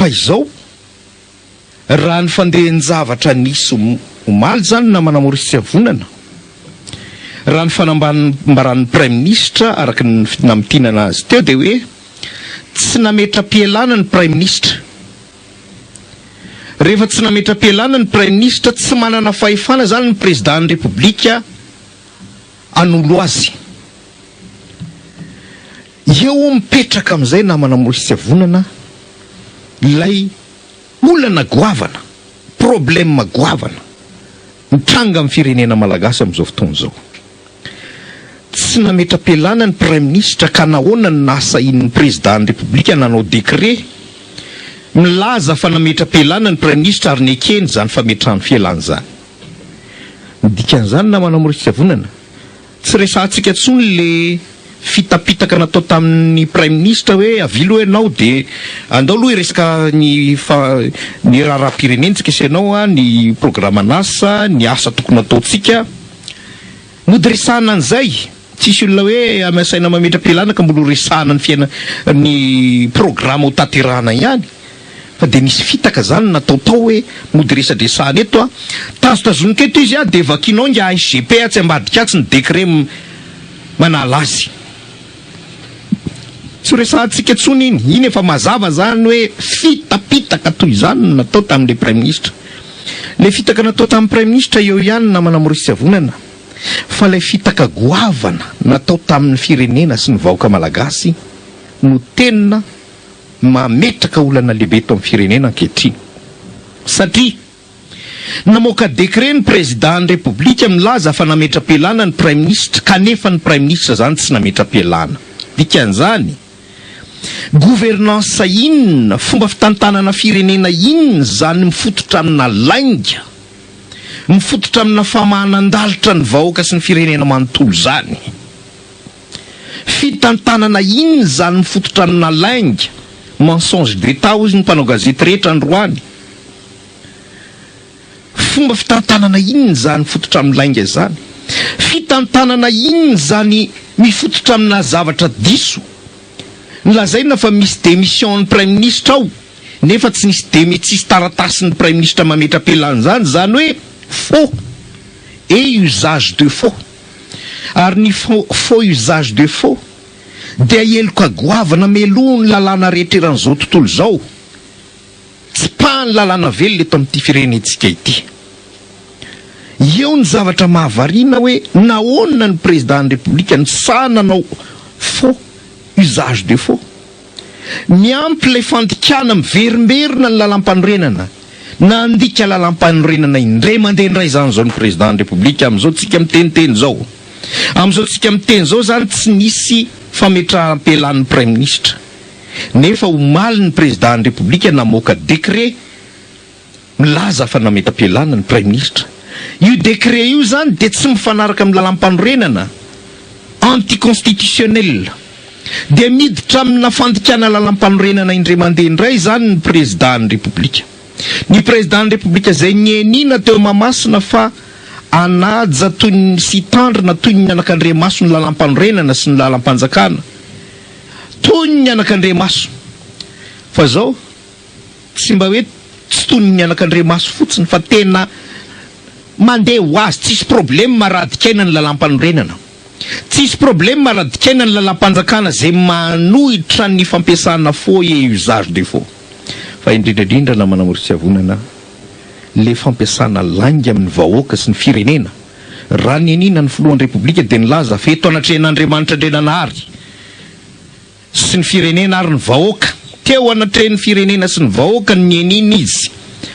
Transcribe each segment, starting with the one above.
Fa izao, raha ny fandehan-javatra nisy omaly izany namana Maurice Tsiavonana, raha ny fanambaran'ny Praiminisitra araka ny namintinana azy teo dia hoe tsy nametra-pialana ny Praiminisitra. Rehefa tsy nametra-pialana ny Praiminisitra, tsy manana fahefana izany ny Prezidan'ny Repoblika hanolo azy. Eo mipetraka amin'izay namana Maurice Tsiavonana ilay olana goavana, problème goavana mitranga amin'ny firenena malagasy amin'izao fotoana izao. Tsy nametra-pialana ny Praiminisitra ka nahoana no nahasahian'ny Prezidan'ny Repoblika nanao décret milaza fa nametra-pialana ny Praiminisitra ary nekeny izany fametrahany fialana izany. Ny dikan'izany namana Maurice Tsiavonana, Tsy resahantsika intsony le fitapitaka natao tamin'ny praiminisitra hoe avia aloha ianao de andao aloha hiresaka ny fa ny raharaham-pirenentsika sy ianao a, ny programan'asa, ny asa tokony hataontsika. Mody resahana an'izay, tsisy olona hoe asaina mametra-pialana ka mbola ho resahana ny fiaina ny programa ho tanterahana ihany. Fa dia nisy fitaka zany natao tao hoe mody resadresahana eto a! Tazotazoniko eto izy a dia vakinao ingahy SGP atsy ambadika atsy ny décret manala azy. Tsy ho resahantsika intsony iny, iny efa mazava zany hoe fitapitaka toy izany no natao tamin'ilay praiminisitra. Ilay fitaka natao tamin'ny praiminisitra eo ihany namana Maurice Tsiavonana fa ilay fitaka goavana natao tamin'ny firenena sy ny vahoaka malagasy no tena mametraka olana lehibe eto amin'ny firenena ankehitriny satria namoaka décret ny président ny Repoblika milaza fa nametra-pialana ny praiminisitra kanefa ny praiminisitra izany tsy nametra-pialana. Dikan'izany, gouvernance inona, fomba fitantanana firenena inona izany mifototra amina lainga, mifototra amina famahanan-dalitra ny vahoaka sy ny firenena manontolo izany? Fitantanana inona izany mifototra amina lainga, mensonge d'Etat hozy ny mpanao gazety rehetra androany. Fomba fitantanana inona izany mifototra amin'ny lainga izany? Fitantanana inona izany mifototra amina zavatra diso? Nolazaina fa misy démission ny praiminisitra ao nefa tsy nisy demi tsisy taratasin'ny praiminisitra mametra-pialana izany, izany hoe faux et usage de faux. Ary ny faux usage de faux dia heloka goavana melohin'ny lalàna rehetra eran'izao tontolo izao, tsipahan'ny lalàna velona eto amin'ity firenentsika ity. Eo ny zavatra mahavariana hoe nahoana ny Président-n'ny République no sahy nanao faux usage de faux? Miampy ilay fandikana miverimberina ny lalampanorenana, nandika lalampanorenana indray mandeha indray izany izao ny Président ny République amin'izao tsika miteniteny izao. Amin'izao tsika miteny izao izany tsy nisy fametraham-pialan'ny Praiminisitra. Nefa omaly ny Président ny République namoaka décret milaza fa nametra-pialana ny Praiminisitra. Io décret io izany dia tsy mifanaraka amin'ny lalampanorenana, anti-constitutionnel. Dia miditra amina fandikana lalampanorenana indray mandeha indray izany ny Prezidàn'ny Repoblika. Ny Prezidàn'ny Repoblika izay nianiana teo Mahamasina fa hanaja toy ny sy hitandrina toy ny anakandriamaso ny lalampanorenana sy ny lalampanjakana. Toy ny anakandriamaso. Fa izao, Tsy mba hoe tsy toy ny anakandriamaso fotsiny fa tena mandeha ho azy, tsisy problème raha adikaina ny lalampanorenana, tsisy problème raha adikaina ny lalampanjakana izay manohitra ny fampiasana faux et usage de faux. Fa indrindra indrindra namana Moritsiavonana, le fampiasana lainga amin'ny vahoaka sy ny firenena, raha nianiana ny filohan'ny Repoblika dia nilaza fa eto anatrehan'Andriamanitra Andriananahary, sy ny firenena ary ny vahoaka, teo anatrehan'ny firenena sy ny vahoaka no nianiana izy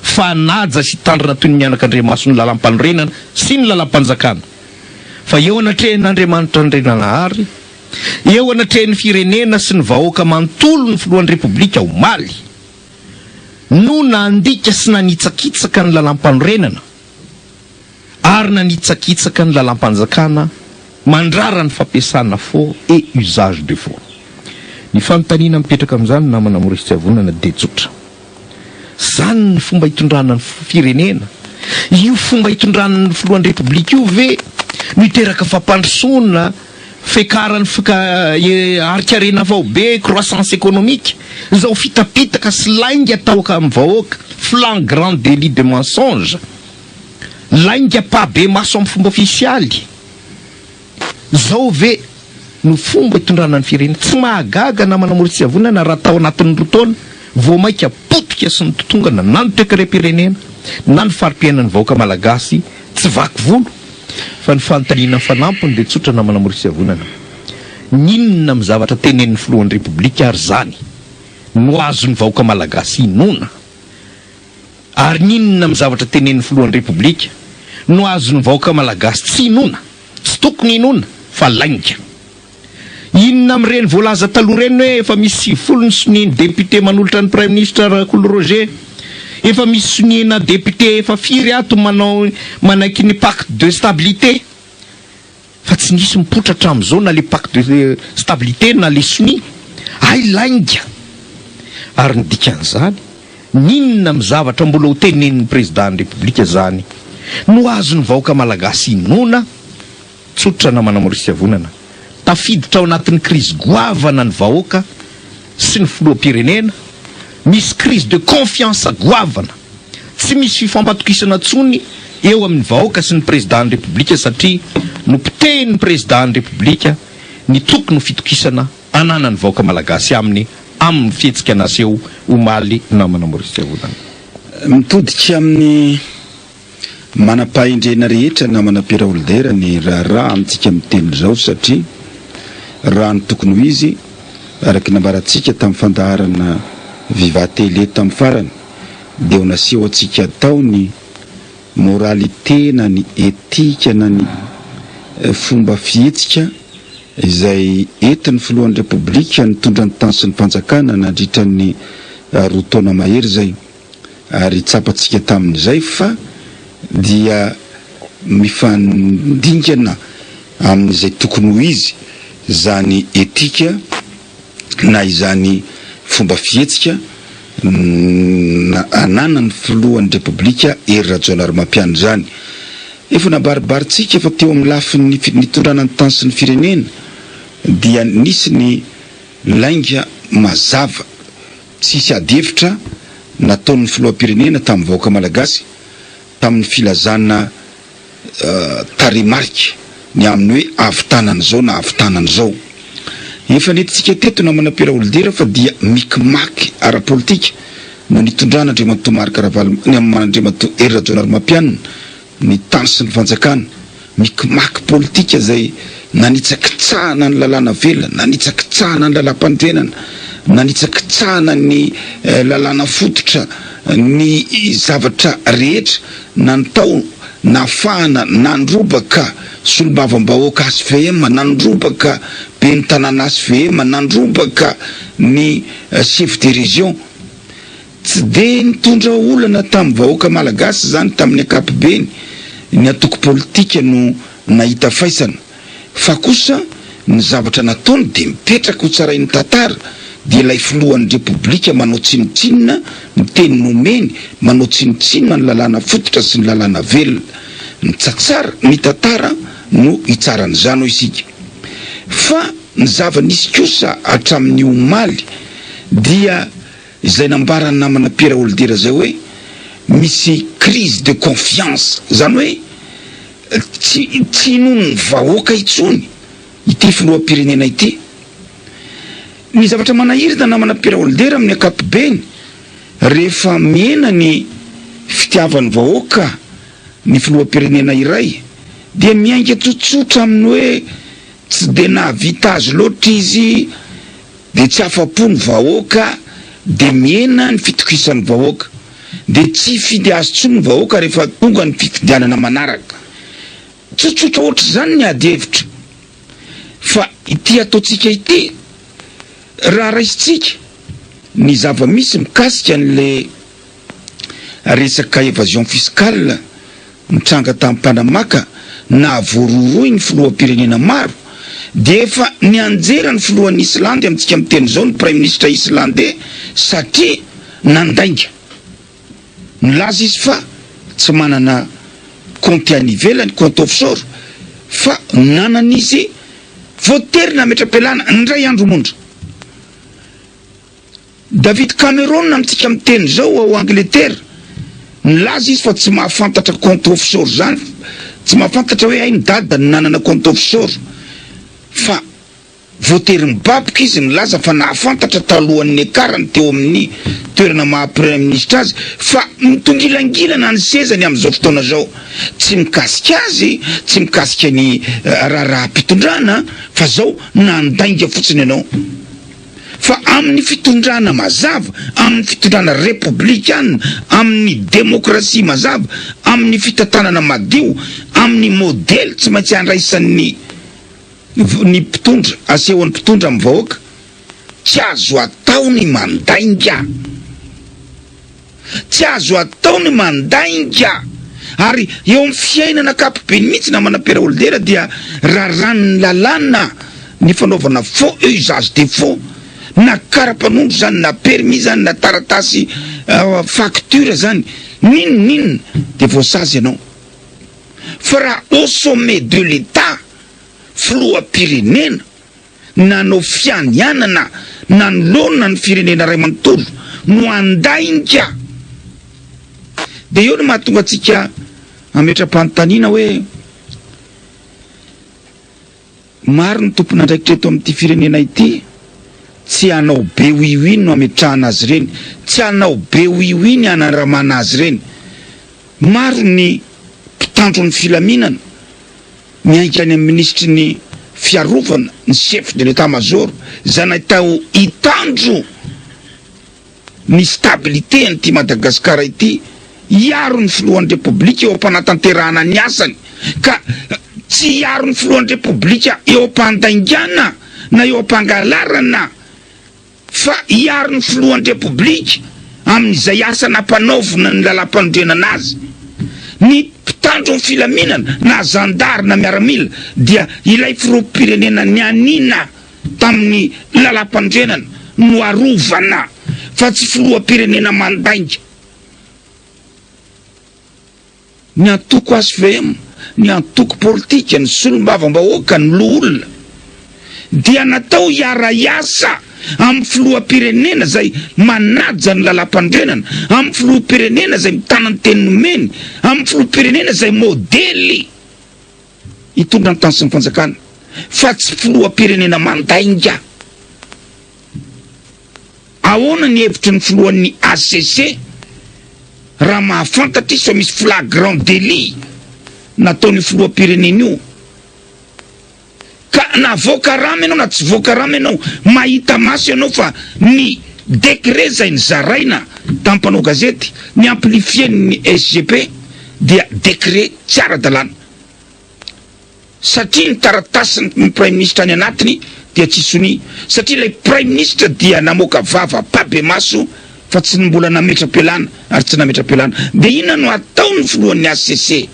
fa hanaja sy hitandrina toy ny anakandriamaso ny lalampanorenana sy ny lalampanjakana, fa eo anatrehan'Andriamanitra Andriananahary, eo anatrehan'ny firenena sy ny vahoaka manontolo ny filohan'ny Repoblika omaly no nandika sy nanitsakitsaka ny lalampanorenana. ary nanitsakitsaka ny lalàm-panjakana mandrara ny fampiasana faux et usage de faux. Ny fanontaniana mipetraka amin'izany namana Maurice Tsiavonana dia tsotra. Izany ny fomba hitondrana ny firenena? Io fomba hitondran'ny filohan'ny Repoblika io ve no hiteraka fampandrosoana, fiakaran'ny harin-karena faobe, croissance économique? Izao fitapitaka sy lainga atao amin'ny vahoaka, flagrant délit de mensonge, lainga ampahibemaso amin'ny fomba ofisialy. Izao ve no fomba itondrana ny firenena? Tsy mahagaga namana Moritsiavonana raha tao anatin'ny roa taona vao mainka potika sy nitotongana na ny toekarem-pirenena na ny fari-piainan'ny vahoaka malagasy tsy vaky volo. Fa ny fanontaniana fanampiny dia tsotra namana Moritsiavonana. N'inona amin'ny zavatra tenenin'ny filohan'ny Repoblika ary izany no azon'ny vahoaka malagasy inoana? Ary n'inona amin'ny zavatra tenenin'ny filohan'ny Repoblika no azon'ny vahoaka malagasy tsy inoana, tsy tokony inoana fa lainga? Inona amin'ireny voalaza taloha ireny hoe efa misy 90 ny sonian'ny député manolotra ny Praiminisitra Rakolo Roger, efa misy soniana député efa firy ato manao manaiky ny pacte de stabilité? Fa tsy nisy mipoitra hatramin'izao na le pacte de stabilité na le sonia. Hay lainga! Ary ny dikan'izany, n'inona amin'ny zavatra mbola ho tenenin'ny Président-n'ny République izany no azon'ny vahoaka malagasy inoana? Tsotra namana Maurice Avonana, tafiditra ao anatin'ny crise goavana ny vahoaka sy ny filoham-pirenena, misy crise de confiance goavana. Tsy misy fifampatokisana intsony eo amin'ny vahoaka sy ny Prezidan'ny Repoblika satria nopotehin'ny Prezidan'ny Repoblika ny tokony ho fitokisana ananan'ny vahoaka malagasy aminy amin'ny fihetsika naseho omaly namana Maurice Tsiavolana. Mitodika amin'ny manam-pahendrena rehetra namana Pierre Holder ny raharaha amintsika miteny izao satria raha ny tokony ho izy araka ny nambarantsika tamin'ny fandaharana Viva Télé tamin'ny farany dia ho naseho antsika tao ny moralité na ny etika na ny fomba fihetsika izay entin'ny filohan'ny Repoblika nitondra ny tany sy ny fanjakana nandritra ny roa taona mahery izay ary tsapantsika tamin'izay fa dia mifandingana amin'izay tokony ho izy izany etika na izany fomba fihetsika ananan'ny filohan'ny Repoblika Hery Rajaonarimampianina izany. Efa nabaribarintsika fa teo amin'ny lafiny nitondrana ny tany sy ny firenena dia nisy ny lainga mazava tsisy ady hevitra nataon'ny filoham-pirenena tamin'ny vahoaka malagasy tamin'ny filazana tarehimarika ny amin'ny hoe hahavitana an'izao na hahavitana an'izao. Efa nentintsika teto namana Pierre Raholidera fa dia mikimaky ara-politika no nitondrana Andriamatoa Marc Ravalomanana, Andriamatoa Hery Rajaonarimampianina ny tany sy ny fanjakana. Mikimaky politika izay nanitsakitsahana ny lalàna velona, nanitsakitsahana ny lalàmpanorenana, nanitsakitsahana ny lalàna fototra, ny zavatra rehetra na ny tao nahafahana nandrobaka solombavambahoaka hvm, nandrobaka ben'ny tanàna hvm, nandrobaka ny chef de région. Tsy dia nitondra olana tamin'ny vahoaka malagasy izany tamin'ny ankapobeny, ny antoko politika no nahita faisana. Fa kosa ny zavatra nataony dia mipetraka ho tsarain'ny tantara, dia ilay filohan'ny Repoblika manao tsinontsinona ny teny nomeny, manao tsinontsinona ny lalàna fototra sy ny lalàna velona. Ny tsatsara, ny tantara no hitsara an'izany hoy isika. Fa ny zava-nisy kosa hatramin'ny omaly dia izay nambaran'ny namana Pierre Holder izay hoe misy crise de confiance, izany hoe tsy tsy inoan'ny vahoaka intsony ity filoham-pirenena ity. Ny zavatra manahirana namana Pierre Holder amin'ny ankapobeny rehefa mihena ny fitiavan'ny vahoaka ny filoham-pirenena iray dia miainga tsotsotra amin'ny hoe tsy dia nahavita azy loatra izy dia tsy afa-po ny vahoaka dia mihena ny fitokisan'ny vahoaka dia tsy hifidy azy intsony ny vahoaka rehefa tonga ny fifidianana manaraka. Tsotsotra ohatr'izany ny ady hevitra fa ity ataontsika ity raha raisintsika ny zava-misy mikasika an'le resaka évasion fiscale nitranga tany Panama ka nahavoarohirohy ny filoham-pirenena maro dia efa nianjera ny filohan'i Islandy amintsika miteny izao ny praiminisitra islandais satria nandainga. Nilaza izy fa tsy manana kaonty any ivelany, compte offshore, fa nanana izy voatery nametra-pialana indray andro monja. David Cameron amintsika miteny izao ao Angletera, nilaza izy fa tsy mahafantatra compte offshore izany, tsy mahafantatra hoe hay ny dadany nanana compte offshore fa voatery mibaboka izy nilaza fa nahafantatra talohan'ny niakarany teo amin'ny toerana maha praiminisitra azy fa mitongilangilana ny sezany amin'izao fotoana izao. Tsy mikasika azy, tsy mikasika ny raharaham-pitondrana fa zao nandainga fotsiny ianao. Fa amin'ny fitondrana mazava, amin'ny fitondrana repoblikana, amin'ny demokrasia mazava, amin'ny fitantanana madio, amin'ny modely tsy maintsy andraisan'ny ny mpitondra, asehon'ny mpitondra amin'ny vahoaka, tsy azo atao ny mandainga. Tsy azo atao ny mandainga. Ary eo amin'ny fiainana ankapobeny mihitsy namana Pierre Holder dia raràn'ny lalàna ny fanaovana faux et usage de faux, na kara-panondro izany, na permis izany, na taratasy facture izany, n'inona n'inona dia voasazy ianao. Fa raha au sommet de l'Etat, filoham-pirenena, nanao fianianana nanoloana ny firenena iray manontolo no handainga. Dia eo no mahatonga antsika hametra-panontaniana hoe, maro ny tompon'andraikitra eto amin'ity firenena ity, tsy hanao be oui oui no hametrahana azy ireny, tsy hanao be oui oui ny hanaramana azy ireny. Maro ny mpitandro ny filaminana Miainga any amin'ny minisitry ny fiarovana, ny chef de l'etat major, izay natao hitandro ny stabilité an'ity Madagasikara ity, hiaro ny filohan'ny Repoblika eo am-panatanterahana ny asany, ka tsy hiaro ny filohan'ny Repoblika eo am-pandaingana na eo am-pangalarana. fa hiaro ny filohan'ny Repoblika amin'izay asa nampanaovina ny lalàmpanorenana azy. Ny mpitandro ny filaminana na zandary na miaramila dia ilay filoham-pirenena nianiana tamin'ny lalàmpanorenana no arovana fa tsy filoham-pirenena mandainga. Ny antoko hvm, ny antoko politika, ny solombavambahoaka, ny loholona dia natao hiara-hiasa amin'ny filoham-pirenena izay manaja ny lalàmpanorenana, amin'ny filoham-pirenena izay mitana ny teny nomeny, amin'ny filoham-pirenena izay modely hitondra ny tany sy ny fanjakana fa tsy filoham-pirenena mandainga. Ahoana ny hevitry ny filohan'ny HCC raha mahafantatra izy fa misy flagrant délit nataon'io filoham-pirenena io? Ka na voakarama ianao na tsy voakarama ianao, mahita maso ianao fa ny décret izay nozaraina tamin'ny mpanao gazety, ny amplifier-n'ny SGP dia décret tsy ara-dalàna. Satria ny taratasin'ny praiminisitra any anatiny dia tsy sonia, satria ilay praiminisitra dia namoaka vava ampahibemaso fa tsy mbola nametra-pialana ary tsy nametra-pialana. Dia inona no ataon'ny filohan'ny HCC?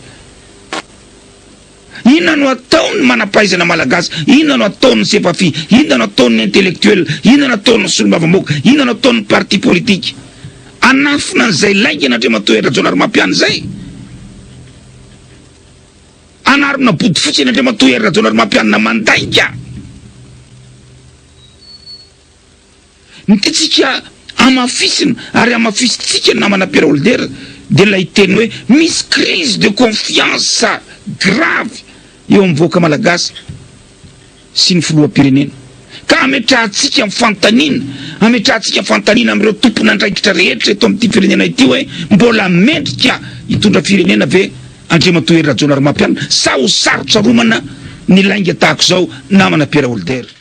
Inona no ataon'ny manam-pahaizana malagasy? Inona no ataon'ny Sefafi? Inona no ataon'ny intellectuel? Inona no ataon'ny solombavambahoaka? Inona no ataon'ny parti politique? Hanafina an'izay laingan'Andriamatoa Hery Rajaonarimampianina izay? Anarina bodofotsy eny Andriamatoa Hery Rajaonarimampianina mandainga. Ny tiantsika hamafisina ary hamafisintsika namana Pierre Holder dia ilay teny hoe misy crise de confiance grave eo amin'ny vahoaka malagasy. sy ny filoham-pirenena. Ka ametrahantsika ny fanontaniana, ametrahantsika fanontaniana amin'ireo tompon'andraikitra rehetra eto amin'ity firenena ity hoe mbola mendrika hitondra firenena ve Andriamatoa Hery Rajaonarimampianina sa ho sarotsaromana ny lainga tahaka izao namana Pierre Holder?